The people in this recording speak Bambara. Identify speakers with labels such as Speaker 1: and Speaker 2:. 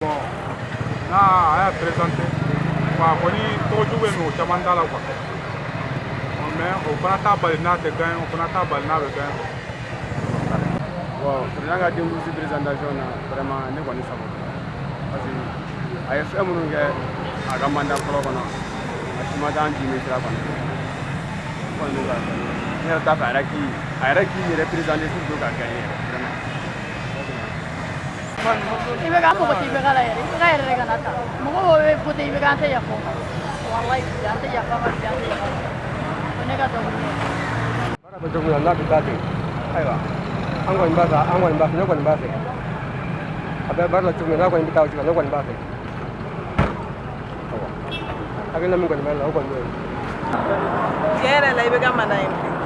Speaker 1: Bon, n'a a y'a présenté, bon, a kɔni tɔgɔ jugu bɛ min, o caman t'a la quoi. Mais o fana t'a bali n'a tɛ gagné, o fana t'a bali n'a bɛ gagné.
Speaker 2: Bon, président ka 2012 présentation na, vraiment ne kɔni sago, parce que a ye fɛn minnu kɛ a ka mandat fɔlɔ kɔnɔ, a si ma taa an jimi sira kɔni. Ne kɔni bɛ ka kɛ, ne yɛrɛ t'a fɛ a yɛrɛ k'i yɛrɛ présenter surtout ka gagner yɛrɛ, vraiment.
Speaker 3: I bɛ ka mɔgɔ tɛ IBK la yɛrɛ, IBK yɛrɛ de kana ta. Mɔgɔ bɛ voté IBK, an tɛ yafa o ma. Walayi, bi an tɛ yafa ma, bi an tɛ yafa ma. O ne ka dɔnkili ye.
Speaker 4: Baara bɛ cogo min na, n'a bɛ taa ten, ayiwa, an kɔni b'a fɛ, an kɔni b'a fɛ, ne kɔni b'a fɛ a bɛ baara la cogo min na, n'a kɔni bɛ taa o cogo la, ne kɔni b'a fɛ. Awa, hakilina min kɔni b'a la, o kɔni y'o ye.
Speaker 5: Tiɲɛ yɛrɛ la, IBK man d'an ye bilen.